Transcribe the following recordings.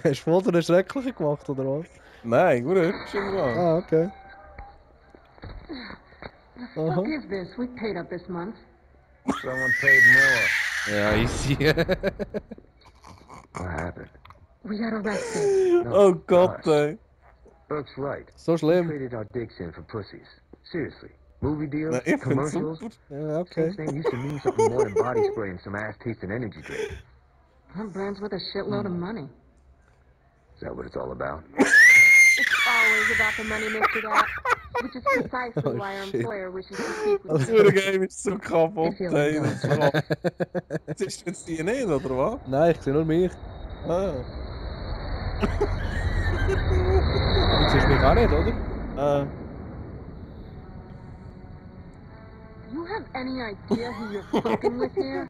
Hast du voll so eine schreckliche gemacht, oder was? Nein, gut hübsch im Gang. Ah, okay. What the fuck is this? We paid up this month. Someone paid more. Ja, easy. What happened? We got arrested. Oh Gott, ey. Burke's right. So We schlimm. traded our dicks in for pussies. Seriously. Movie deals, Na, ich find's commercials. super. Ja, okay. His name used to mean something more than body spray and some ass-tasting energy drink. That brand's worth a shitload of money. Is that what it's all about? It's always about the money, Mr. Dad. Which is precisely Oh, why our shit. employer wishes to speak with Das you. Game ist so kaputt, ey. Das ist jetzt die nicht, oder was? Nein, ich sehe nur mich. Ah. Du siehst mich auch nicht, oder? Ah. You have any idea who you're fucking with here?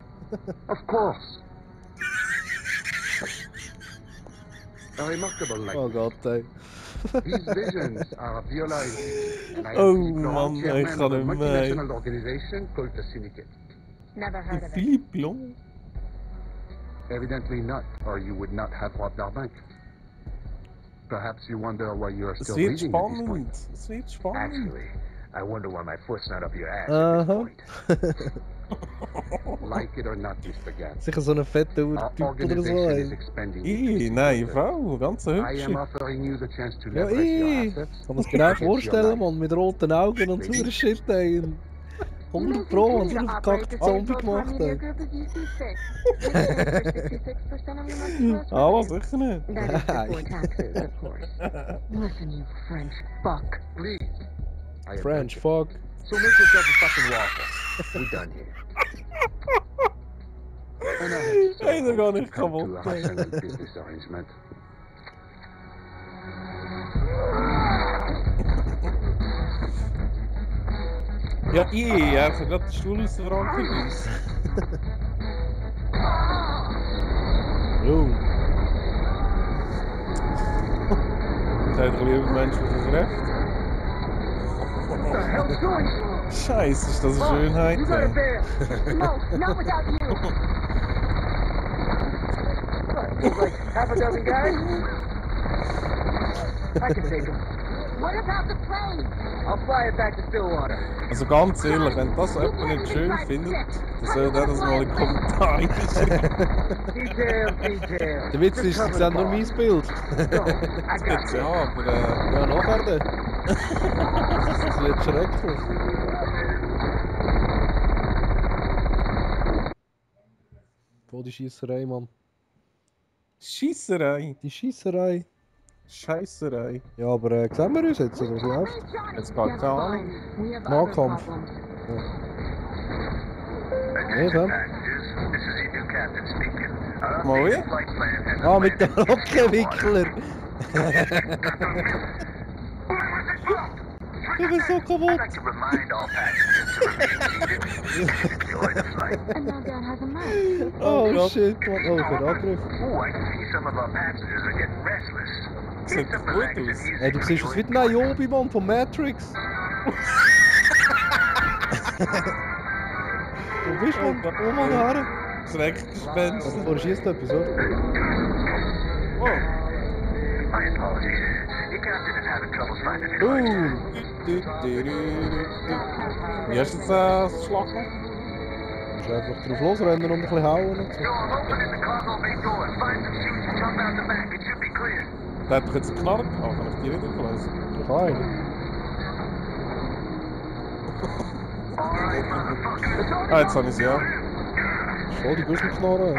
Of course. A remarkable Oh life. Gott, ey. These visions are realized. And I am Oh, Philippe Laurent, man, chairman ik ga of a er mee. multinational organization called the Syndicate. Never heard of it. Philippe Long. Evidently not, or you would not have robbed our bank. Perhaps you wonder why you are Es still wird breathing at this point. spannend. Es wird spannend. Actually, I wonder why my foot's not up your ass at Aha. this point. Like it or not, Mr. Gatt. Sicher so ein fetter Our Typ oder so, organization is ey. expending. Nein, Frau, ganz I am hübsch. offering you the chance to Ja, leverage your ey. assets. Kann man es genau against your vorstellen, life. Mann, mit roten Augen und so einer Shit, ey. 100 Pro, und so einen verkackten Zombie gemacht, ey. Aber sicher nicht. That is before taxes, of course. Listen, you French fuck. Please. I am French, done. fuck. So make yourself a fucking waffle. We done here. And I have to sell Hey, they're home gonna to come come to a up. hostile business arrangement. Ja, er hat gerade den Stuhl aus der Ranke gerissen. Jo. Das hat ein übermenschliches Recht. What the hell's going on? Scheiße, ist das eine Schönheit, You got a ey. bear. No, not without you. What, there's like half a dozen guys? I can take them. What about the plane? I'll fly it back to Stillwater. Also ganz ehrlich, wenn das jemand nicht schön findet, dann soll der das mal in die Kommentare schreiben. Detail. Der Witz ist, sie sehen nur mein Bild. Go. I got Jetzt you. ja, aber Ja, nachher dann. Das wird schrecklich. Wo die Schiesserei, Mann. Scheisserei, Die Schiesserei. Scheisserei. Ja, aber sehen wir uns jetzt, oder was läuft? Jetzt geht es an. We have Nahkampf. other problems. Nee, dann. Mal wieder? Ah, mit dem Rockenwickler. Ich bin so kaputt. And now Dad has a mic. Oh Gott. shit, Mann. Oh, ich bin angegriffen. Sieht gut aus. Ey, du siehst aus wie der Niobe, Mann, von Matrix. Wo bist du, Mann? Oh, Mann, Haare. Schreckgespenst. Also, vorher schießt etwas, oder? Oh. Wie hast du jetzt das Schlag gemacht? Du musst einfach drauf losrennen und ein bisschen hauen und so. Der hat doch jetzt eine Knarre gehabt, kann ich die nicht auflösen? Ich habe eine. Ah, jetzt habe ich sie ja. Das ist voll die Gusselknarre.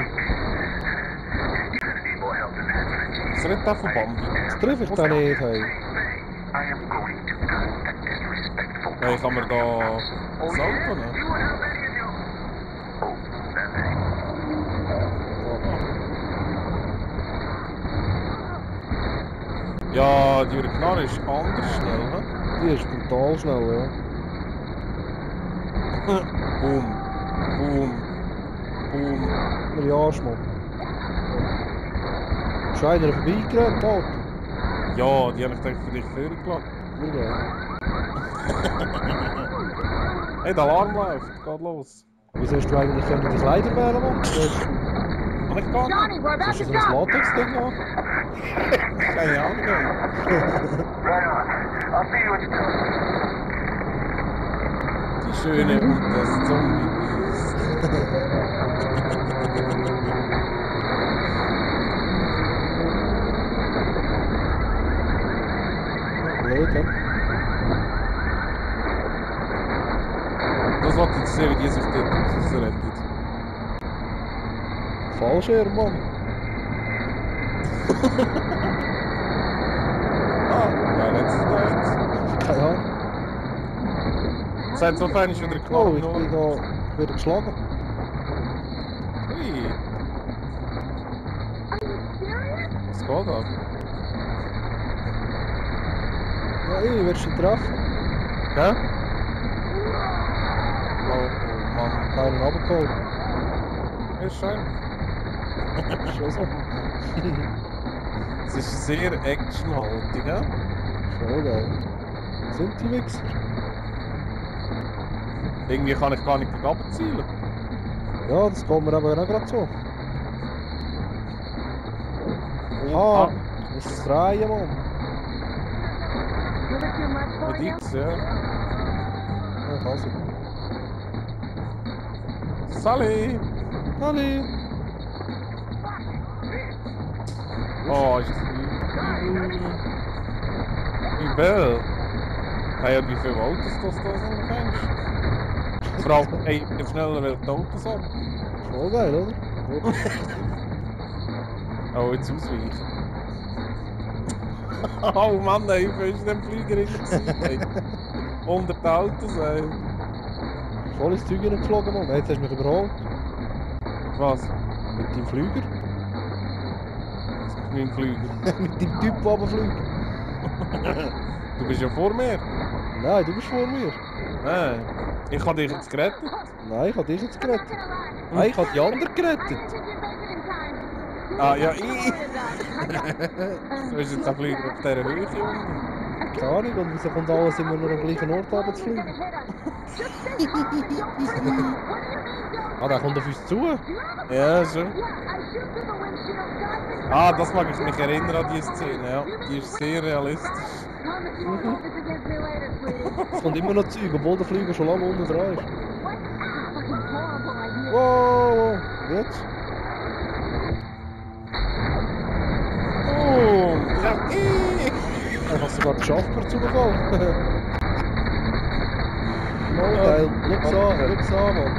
Ist er nicht der von Bambi? Das treffe ich da nicht, hey. Hey, kann man da das Auto nehmen? Ja, die Knarre ist anders schnell, ne? Die ist brutal schnell, ja. Boom. Boom. Boom. Mir die Arsch, Mann. Ist einer vorbeigerannt, Alter? Ja, die habe ich gedacht für dich vorgelassen. Ja. Hey, der Alarm läuft, geht los. Wieso hast du eigentlich können die Kleider wählen, Mann? ich gar Johnny, nicht. we're about Sollst to du so ein jump! Latex-Ding machen? Keine Ahnung. Right on. I'll see you at the coast. Die schöne und das Zombie-Beast. Blöd, ja. Das wollte ich sehen, wie die sich dort rausrettet. Fallschirm, Mann. Wer hat es da jetzt? Keine Ahnung. Es hat so fein ist wieder Oh, geknallt. ich bin da wieder geschlagen. Ui. Was geht da? Ja, ich werde dich treffen. Hä? Oh Mann. Keinen runtergeholt. Ist schön. Schon so. Es ist sehr actionhaltig, hä? Voll geil. Wo sind die Wichser? Irgendwie kann ich gar nicht gegen runterzielen. Ja, das kommt mir aber auch gerade so. Ah, du musst es drehen, Mann. Was it too much for Mit you? X, ja. Ja, kann so. Sally! Halli! Oh, ist das übel. Hey, und wie viele Autos das da sind, kennst du? Vor allem, hey, ich schneller weil die Autos ab. Voll geil, oder? Oh, jetzt ausweichen. Oh Mann, ey, wie viel ist denn Flieger in 100 Autos, ey. Voll ins Zeug geflogen, Mann. Jetzt hast du mich überholt. Was? Mit deinem Flüger. Mit meinem Flieger. Mit deinem Typ, der runterfliegt. Du bist ja vor mir. Nein, du bist vor mir. Nein. Ich habe dich jetzt gerettet. Nein, ich habe dich jetzt gerettet. Nein, ich habe die anderen gerettet. Ah, ja, ich. Du bist jetzt ein Flieger auf dieser Höhe unten. Keine Ahnung, und wieso kommt alles immer nur am gleichen Ort runter zu fliegen? Ah, der kommt auf uns zu. Ja, schon. Ah, das mag ich mich erinnern an diese Szene, ja. Die ist sehr realistisch. Es kommt immer noch Zeug, obwohl der Flieger schon lange unten dran ist. Wow, jetzt? Oh, ja, Ich habe sogar die Schaffer zugefallen. Oh geil, schau an, Mann.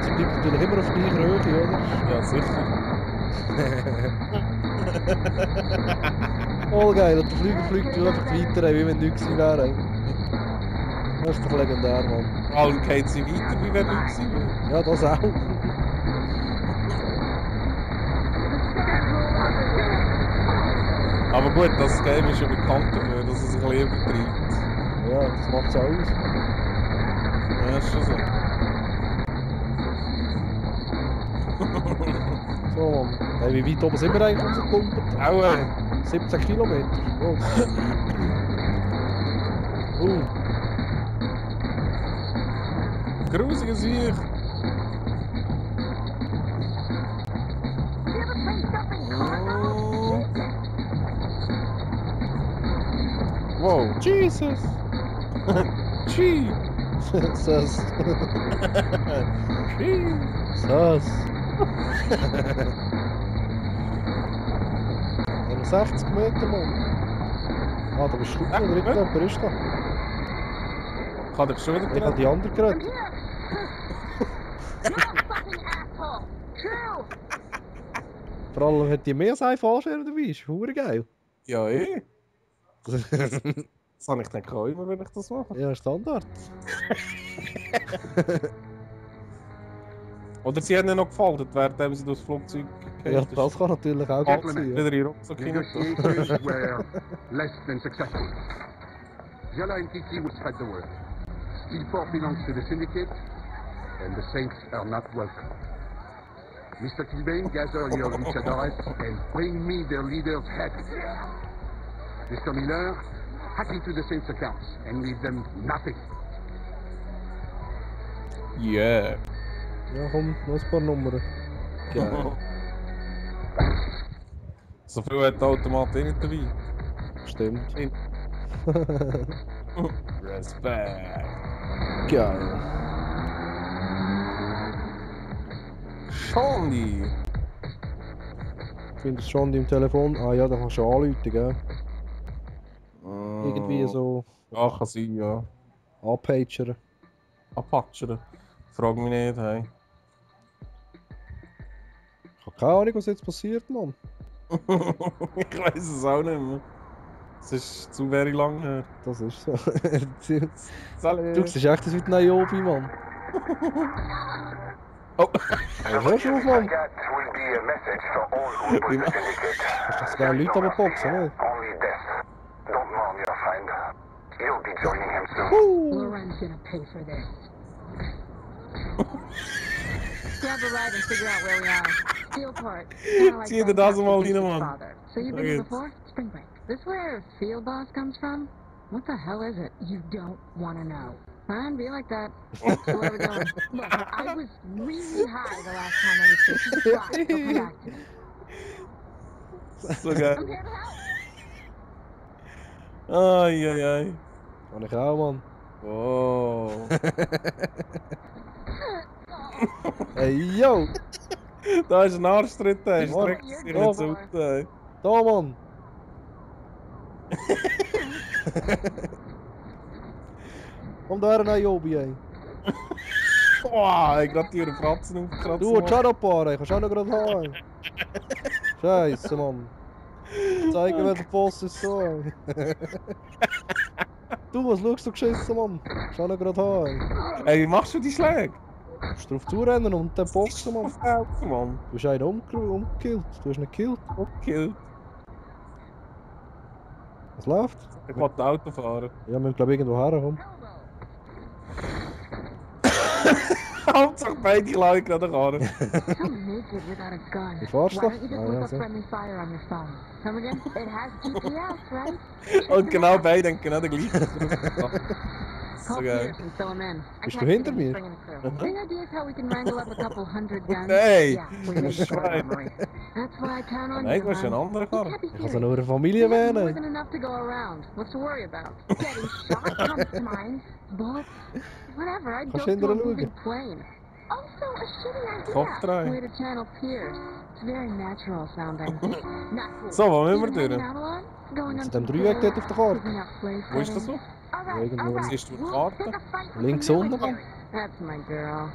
Sie bleibt natürlich immer auf gleicher Höhe, oder? Ja, sicher. Oh geil, und der Flieger fliegt einfach weiter, wie wenn nichts gewesen wäre. Das ist doch legendär, Mann. Vor allem geht sie weiter, wie wenn nichts wäre. Ja, das auch. Aber gut, das Game ist ja bekannt dafür, dass es sich ein bisschen übertreibt. Ja, das macht es auch aus. Ja, ist schon so. So, Mann. Hey, wie weit oben sind wir eigentlich rausgekumpelt? Auch 17 Kilometer. Oh. grusiger Sieg. Wow. Jesus! Gee. Sass. Gee. Sass. 60 Meter, Mann. Ah, da bist du oder irgendjemand ist da. Kann ich schon wieder Ich habe gerettet? die anderen gerettet. Vor allem hat die mehr als einen Fallschirm dabei. Ist verdammt geil. Ja, eh. Das habe ich nicht immer, wenn ich das mache. Ja, Standard. Oder sie haben ja noch gefaltet, während sie durchs Flugzeug Ja, das kann natürlich auch gut sein. Ja. wieder in den Rucksack hinein. Negotiations were less than successful. Jala and Kiki will spread the word. Steelport belongs to the Syndicate, and the Saints are not welcome. Mr. Kilbane, gather your luchadores and bring me their leader's head. Mr. Miller, hack into the Saints' accounts and leave them nothing. Yeah. Ja, komm, noch ein paar Nummern. Geil. So viel hat der Automat eh nicht dabei. Stimmt. Respekt. Geil. Schandi. Findest du schon im Telefon? Ah ja, da kannst du anrufen, gell? Irgendwie so Ja, kann sein, ja. anpagern. Abpatschern. Frag mich nicht, hey. Ich habe keine Ahnung, was jetzt passiert, Mann. Ich weiß es auch nicht mehr. Es ist zu very lang her. Das ist so. Salut. Du siehst echt aus wie Niobe, Mann. Oh. Ja, hörst du auf, Mann? That will be a message for all who put the syndicate. Hast du doch sogar Leute abgeboxt, nicht? Only death. Don't mourn your friend. You'll be joining him soon. Loren's gonna pay for this. Grab a ride and figure out where we are. Steelport. Kinda like Zie je that dat allemaal Captain niet, Fitz's man? father. So you've been Okay. here before? Spring break. This where Field Boss comes from? What the hell is it? You don't want to know. Fine, be like that. So where are we going? Look, I was really high the last time I was here. Just drive. Don't come back to me. So geil. I'm here to help. Ai, ai, ai. Kann ich auch, Mann. Oh. Hey, yo! Da ist ein Arschtritt, ey. Mann. Streckt sich nicht so aus, ey. Da, Mann! Komm da her, Niobe, ey. Boah, ich grad die ihre Fratzen aufgekratzt. Du, Mann. Charapare, kannst du auch noch gerade haben. Scheiße, Mann. Zeigen, wer der Boss ist, so, ey. Du, was schaust du geschissen, Mann? Kannst du auch noch gerade haben. Ey, wie machst du die Schläge? Du musst drauf zurennen und dann boxen, Mann. Helfen, Mann. Du hast einen umgekillt. Du hast ihn gekillt. Okay. Was läuft? Ich wollte Auto fahren. Ja, wir müssen, glaube ich, irgendwo herkommen. Hauptsache beide Leute gerade fahren. So naked without a gun. Wie fahrst du? Why don't you just Ah, look ja, up so. friendly fire on your phone? Come again? It has GPS, right? Und genau beide haben genau den gleichen. So Call geil. Pierce and fill him in. I Bist can't du see hinter them mir? bringing a crew. Any ideas how we can wrangle up a couple hundred guns? Hey! Yeah, we need to Schwein. That's why I count on Nein, you, du hast einen man. anderen You Karren. can't be Ich kann serious. nur eine Familie You have more wählen. than enough to go around. What's to worry about? Getting shot comes to mind. Bullets, whatever. I'd go Kannst to a hinterher moving schauen. plane. Also, a shitty Kopf idea. drehen. Way to channel Pierce. It's very natural sounding. Not cool. So, wo müssen wir Even hanging durch? out a lot? Going Zu on dem some Dreieck tours, dort auf der Karte. picking up place Wo ist das settings. so? Alright, Irgendwo. alright. Siehst du die We'll Karte? pick a fight with Links the unten, military. That's my girl.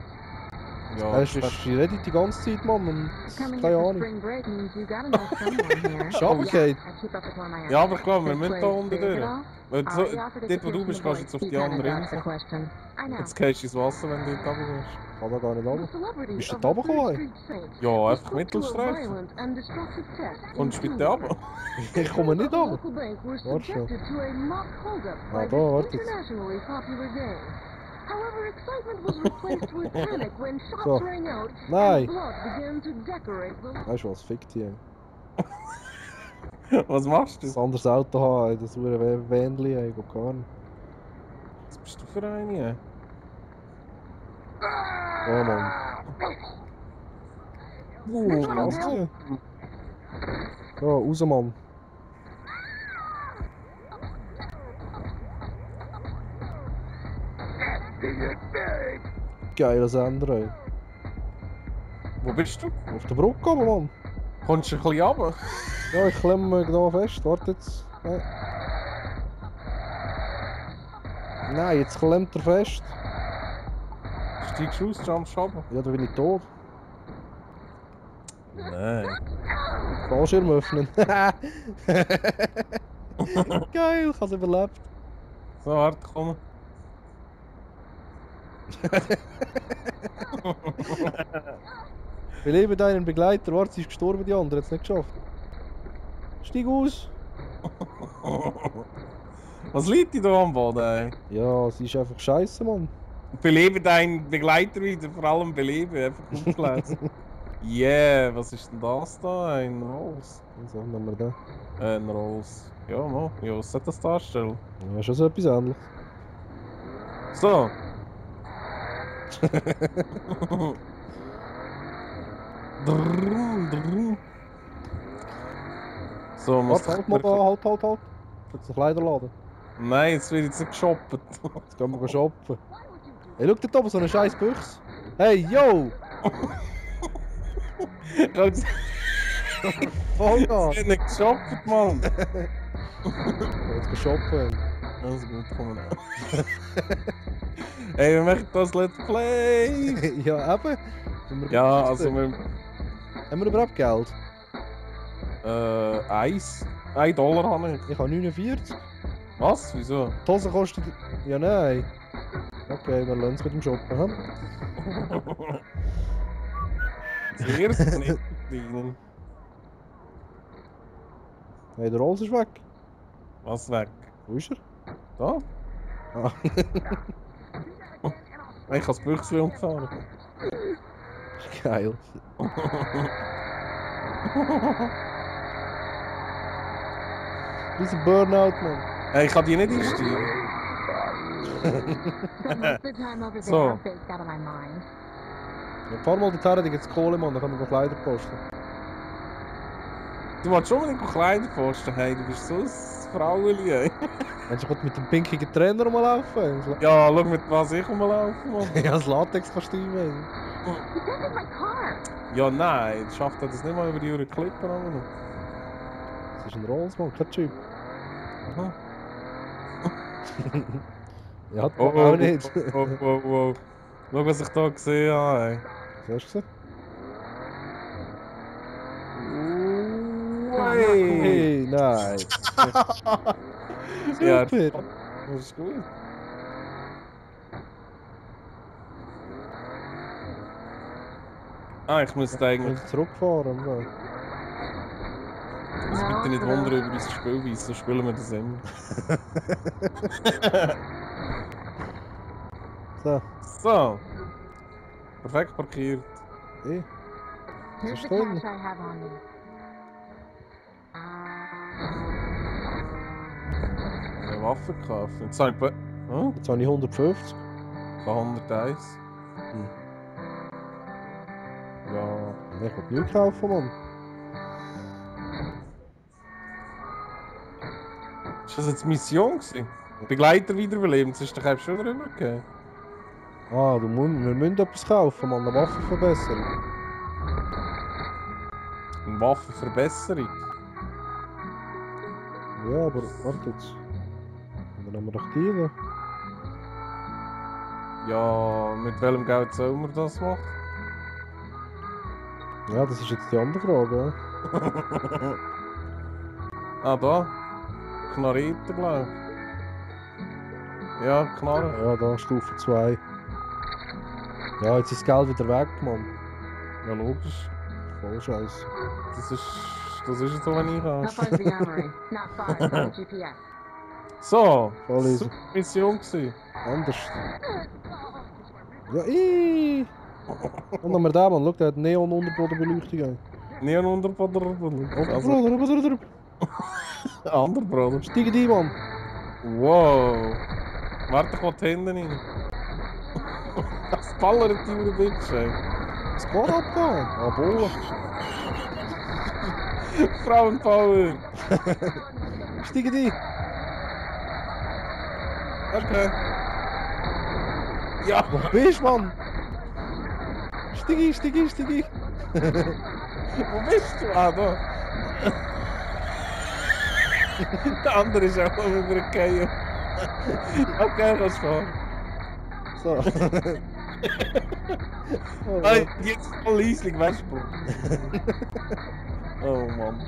Ja, Er ist redet die ganze Zeit, Mann. Und Coming keine here for Ahnung. spring break means you gotta know someone here. Schaffen geht. I keep up with one of my Ja, aber klar, wir This müssen da place unten clears it durch. all. Weil so, Already offered to dort wo du secure bist, some gehst du jetzt auf voice. die He andere kinda dodged the Insel. question. I know. Jetzt gehst du ins Wasser, wenn du dort runter gehst. Kann da gar nicht The runter. celebrity Bist du of da the runtergekommen? Third Street Saints Ja, was einfach put to a Mittelstreifen. violent and destructive test in Und spielt June. der aber. Ich komme nicht The runter. local bank were Warte schon. subjected to a mock holdup Ah, by da, this warte jetzt. internationally popular game. However, excitement was replaced with panic when shots So. rang out Nein. and blood began to decorate the Weißt du was? Fick dich. Was machst Ein du? anderes Auto haben, das wäre Wendli, ey, geht gar nicht. Was bist du für eine? Ja, Mann. Was? Ja, raus, Mann. Geiler Sender, ey. Wo bist du? Auf der Brücke aber, Mann. Kommst du ein bisschen runter? Ja, ich klemme mich da fest. Warte jetzt. Nein, jetzt klemmt er fest. Steigst du aus, jumpst du runter? Ja, da bin ich tot. Nein. Fallschirm öffnen. Geil, ich hab's überlebt. So, hart, komm. Wir leben deinen Begleiter. Warte, sie ist gestorben, die andere hat es nicht geschafft. Steig aus. Was liegt dir da am Boden, ey? Ja, sie ist einfach scheiße, Mann. Belebe deinen Begleiter wieder, vor allem belebe, einfach aufgelesen. Yeah, was ist denn das da? Ein Rolls? Was nehmen wir da? Ein Rolls. Ja, no. Ja, was soll das darstellen? Ja, schon so etwas ähnliches. So. So, muss Warte, halt mal da, halt. Jetzt noch Kleiderladen. Nein, jetzt wird jetzt nicht geshoppt. Jetzt gehen wir shoppen. Hey, schau dort oben, so eine scheiß Büchse. Hey, yo! Jetzt Vollgas! wird nicht geshoppt, Mann. Jetzt gehen shoppen. Also gut, komm mal. Hey, wir machen das Let's Play! Ja, eben. Sind wir Ja, gut? also wir... Haben wir überhaupt Geld? 1 Dollar habe ich. Ich habe 49. Was? Wieso? Die Hose kostet... Ja, nein. Okay, wir lassen es mit dem Shoppen, hm? Zuerst nicht verdienen. Hey, der Rolls ist weg. Was weg? Wo ist er? Da? Ah. Ich habe das Büchsel umgefahren. Geil. Diese Burnout, Mann. Hey, ich kann die nicht einsteigen. But most of the time over there, So. I'm baked out of my mind. Ja, fahr mal dorthin, da gibt's Kohle, Mann, dann können wir noch Kleider posten. Du willst schon mal nicht Kleider posten, hey, du bist so ein Frauenli, ey. Mensch, ich wollte mit dem pinkigen Trainer rumlaufen. Ja, schau mit was ich rumlaufen, Mann. Ja, das Latex-Kostüm, ey. He dented my car. Ja, nein, das schafft er das nicht mal über die Clipper an. Das ist ein Rolls, Mann, kein Typ. Aha. Ja, Oh, auch nicht. oh. Schau, was ich da gesehen habe, ey. Was hast du gesehen? Hey. Hey, nein. Ja, Super. das ist gut. Ah, ich müsste Ich eigentlich... muss zurückfahren, Mann. Ich muss bitte nicht wundern über unser Spielweise, so spielen wir das immer. So, So. Perfekt parkiert. eh. Here's the Verstanden. cash I have on me. Eine Waffe gekauft. Jetzt habe ich... Hm? Jetzt habe ich 150. Ich habe 101. Ja... Ich will nichts kaufen, Mann. Ist das jetzt Mission gewesen? Begleiter wiederbeleben, das ist doch eben schon rübergegeben. Ah, wir müssen etwas kaufen, Mann. Eine Waffenverbesserung. Eine Waffenverbesserung. Ja, aber warte jetzt. Dann haben wir doch die da. Ja, mit welchem Geld sollen wir das machen? Ja, das ist jetzt die andere Frage, ja. Ah, da. Knarrete, glaube ich. Ja, Knarre. Ja, da, Stufe 2. Ja, jetzt ist das Geld wieder weg, Mann. Ja, logisch. Voll scheiße. Das ist jetzt so, wenn ich How habe. far is the armory? Not far. It's on GPS. So, Voll easy. super Mission gewesen. Anders. Ja, Und dann haben wir den, Mann. Schau, der hat Neon-Unterbodenbeleuchtung. Neon Unterbruder. Also, Unterbruder. Underbruder. Steig ein, Mann. Wow. Warte, ich will die Hände rein. Das ballert die über den Bitch, ey. Was geht ab da? Ah, Bolle. Frauenpower. Steig ein. Okay. Ja. Wo bist du, Mann? Steig ein. Wo bist du? Ah, da. Der andere ist auch mal übergefallen. Okay, kannst fahren. So. Oh, Hey, jetzt voll leislich, weißt du? Oh Mann.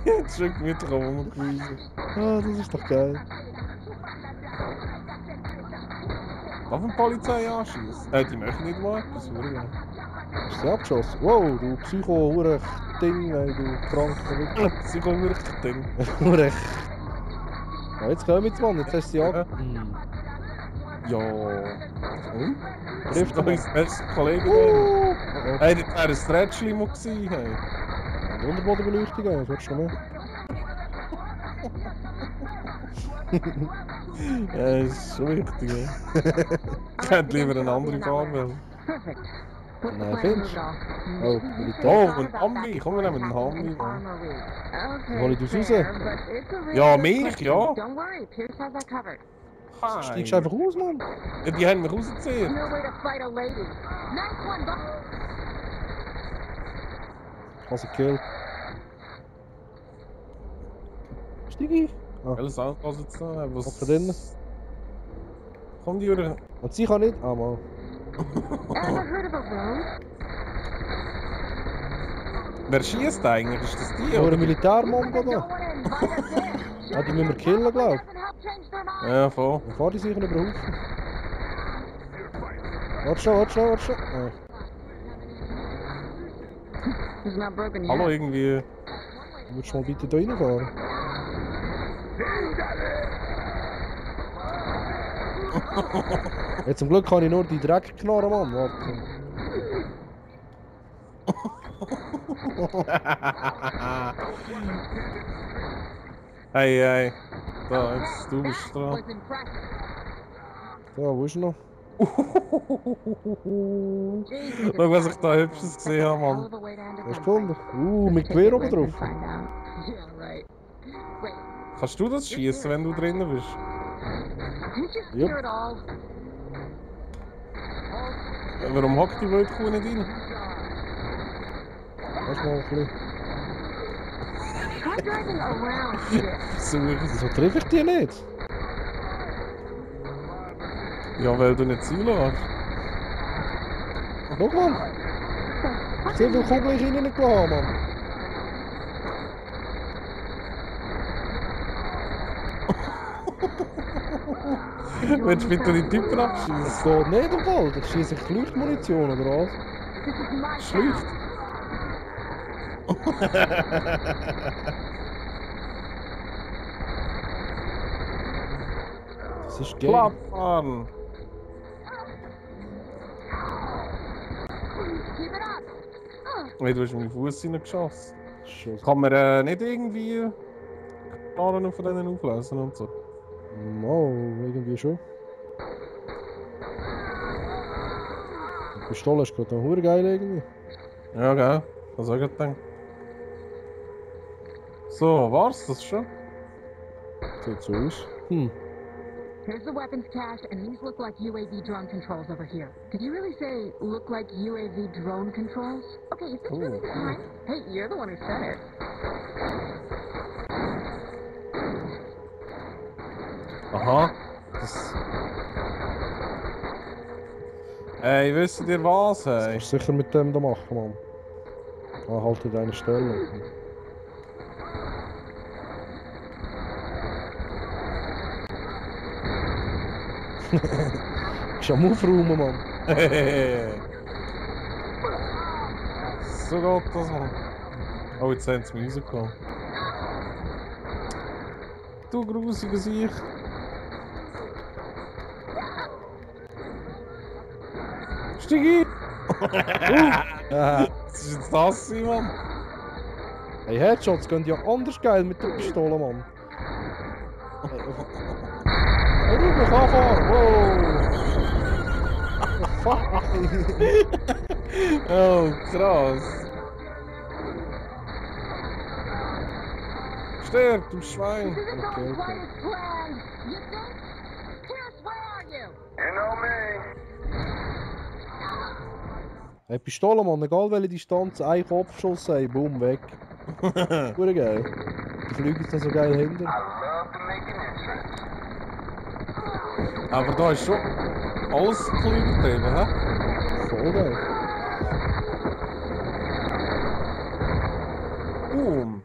Jetzt schon gemütlich am Rumgewesen. Ah, das ist doch geil. Darf eine Polizei anschießen? Die möchten nicht mal etwas, oder? Ist sie abgeschossen? Wow, du Psycho-Hure-Ding, ey, du kranker Sie kommen wirklich Ding. Hure. Ja, jetzt komm jetzt, Mann, jetzt hast du sie Ja. an. Ja. Und? Trifft Trifft doch er unser bester Kollege. Oh, Hey, das wäre ein Stretch-Limo gewesen. Hey. die Unterbodenbeleuchtung, was willst du noch mehr? Ja, ist schon wichtig, ja. right, hätte lieber the eine andere engine will be Farbe. Perfect. Put the Nein, plan findest to du? move it all. Oh, Maybe you Militär. should have Oh, thought ein about that Humvee. Komm, wir before nehmen einen having Humvee, an Mann. armory. Soll ich Okay, das raus? fair, but it's a really Ja, good mich, question. ja. Don't worry, Pierce has that covered. Steigst Hi. einfach raus, Mann. Ja, die haben mich rausgezogen. No way to fight a lady. Nice one, Bob. Hast du gekillt. Steig ein. Ah, Welches Auto was jetzt da? Was da drin? Komm, die oder? und sie kann nicht? Ah, Mann. Ever heard of a road? Wer schießt eigentlich? Ist das die? Nur Oder? ein Militärmongo Don't da. wanna invite us in. Ah, die müssen wir killen, glaub ich. Doesn't help change their mind. Ja, voll. Dann fahr die sicher über den Haufen. Warte schon, warte schon, warte schon. Ah. It's not broken yet. Hallo, irgendwie. Würdest du mal bitte da reinfahren? Ja, zum Glück kann ich nur die Dreckknarre, Mann. Warte. Hey, hey. Da, jetzt, du bist That dran. was impressive. So, wo ist er noch? Jesus, Schau, was ich da hübsches gesehen habe, hell Mann. of a way to end a Hast du gunfight. gefunden? Mit Take Gewehr it oben with and drauf. find out. Yeah, right. Wait, Kannst du das schießen, wenn du drinnen bist? did you Yep. hear it all? Warum hockt die Wildkuh nicht rein? Lass mal ein bisschen. Try driving around here. Versuch es. Wieso treffe ich die nicht? Ja, weil du nicht Ziele hast. Schau mal. Ich sehe, wie viele Kugeln ich ihnen nicht gelassen habe, Mann. Willst du bitte die Typen Das abschießen? geht nicht im Fall. Da schieße ich Leuchtmunition, oder was? This is my Schlicht. Das ist geil. Klappfahren! Keep it up. Hey, du hast meinen Fuß reingeschossen. Schuss. Kann man nicht irgendwie Knarren von denen auflösen und so? Oh, irgendwie schon. Die Pistole ist gerade noch geil irgendwie. Ja, gell? Was soll ich gedacht? So, war's das schon? Sieht so aus. Hm. Here's the weapons cache, and these look like UAV drone controls over here. Did you really say look like UAV drone controls? Okay, is this really the time? Hey, you're the one who said it. Aha. Das... Hey, wisst ihr was, Das hey? kannst du sicher mit dem da machen, Mann. Ah, halt in deiner Stelle. Ist am Aufräumen, Mann. So geht das, Mann. Oh, jetzt haben sie Musik gekommen. Du grusiger Sieg. Steig ein! Ah. Was ist jetzt das, Mann? Hey, Headshots gehen ja anders geil mit der Pistole, Mann. Hey, du mich anfahren! Wow! Fuck! Oh, krass. Stirb, du Schwein. This isn't going Okay, quite as planned. You think? Pierce, where are you? You know me. Hey, Pistole, Mann, egal welche Distanz, ein Kopfschuss, hey, boom, weg. Pure geil. Die fliegen jetzt noch so geil hinter. I love to make an entrance. Aber da ist schon alles klein getrieben, hä? Voll geil. Boom.